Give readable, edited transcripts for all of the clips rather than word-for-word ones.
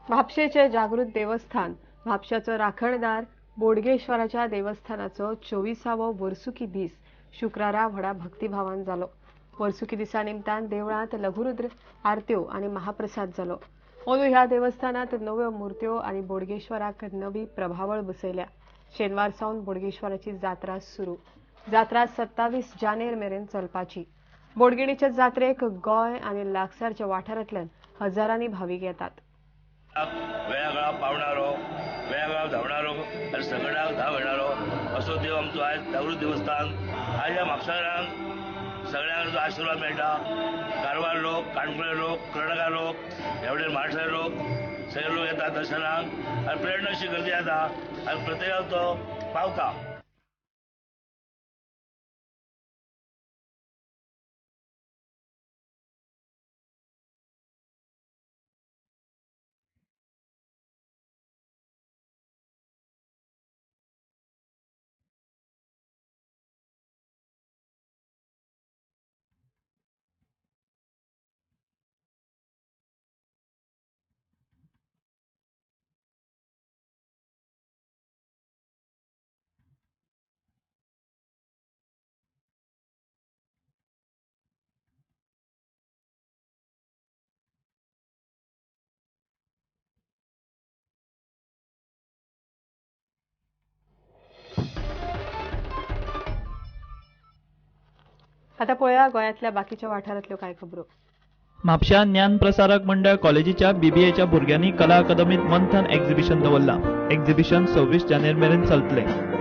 म्हापशेचे जागृत देवस्थान म्हापशाचो राखणदार बोडगेश्वराच्या देवस्थानाचो 24वो वर्सुकी दीस शुक्रारा व्हडा भक्तिभावान जालो. वर्सुकी दिसा निमतान देवळांत लघुरुद्र आरत्यो आनी महाप्रसाद जालो. अंदू ह्या देवस्थानात नव्यो मूर्त्यो आनी बोडगेश्वराक नवी प्रभावळ बसयल्या. शेनवार सावन बोडगेश्वराची जात्रा सुरू. जात्रा 27 जानेर मेरेन चलपाची. बोडगिणीच्या जात्रेक गोंय आनी लागसारच्या वाठारांतल्यान हजारांनी भावीक येतात. वेळावेळा पावणारो, वेळावेळा धांवणारो आनी संकटाक धांव घेणारो असो देव आमचो आयज जागृत देवस्थान. आयज ह्या म्हापसारांक सगळ्यांक जो आशिर्वाद मेळटा. कारवार लोक, काणकोण लोक, कर्नाटका लोक, ह्या वटेन महाराष्ट्रा लोक, सगळे लोक येतात दर्शनाक आनी प्रेरणा अशी गर्दी जाता आनी प्रत्येकाक तो पावता. आता पळया गोंयांतल्या बाकीच्या वाठारांतल्यो कांय खबरो. म्हापशा ज्ञान प्रसारक मंडळ कॉलेजीच्या बीबीएच्या भुरग्यांनी कला अकादमीत मंथन एक्झिबिशन दवरला. एक्झिबिशन 26 जानेर मेरेन चलतलें.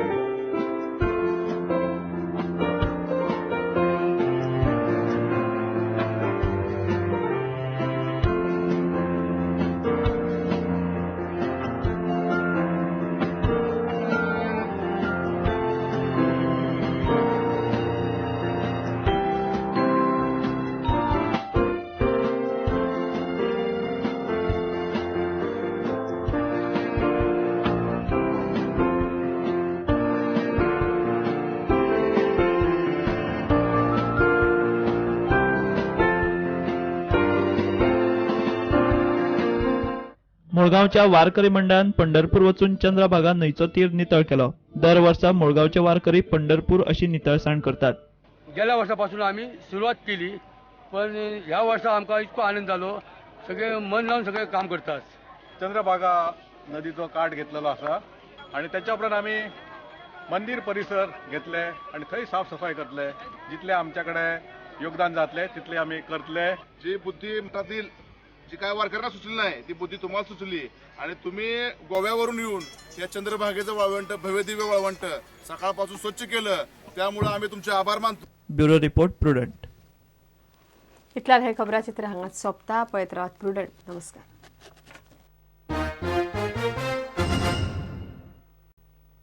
मुळगांवच्या वारकरी मंडळान पंढरपूर वचून चंद्रभागा न्हंयचो तीर नितळ केलो. दर वर्सा मुळगांवचे वारकरी पंढरपूर अशी नितळसाण करतात. गेल्या वर्सापासून आमी सुरवात केली, पण ह्या वर्सा आमकां इतको आनंद जालो. सगळे मन लावन सगळे काम करतात. चंद्रभागा नदीचो काठ घेतलेलो आसा आनी त्याच्या उपरांत आमी मंदिर परिसर घेतले आनी थंय साफ सफाई करतले. जितले आमच्या कडेन योगदान जातले तितले आमी करतले. जी बुद्धी मठातील जी काय वारकऱ्यांना सुचली नाही ती बुद्धी तुम्हाला सुचली आणि तुम्ही गोव्यावरून येऊन या चंद्रभागेचं वाळवंट, भव्यदिव्य वाळवंट सकाळपासून स्वच्छ केलं, त्यामुळे आम्ही तुमचे आभार मानतो. Bureau report, Prudent. इतल्यान हे खबराचित्र हांगाच सोंपता. पळयत रावात प्रुडंट. नमस्कार.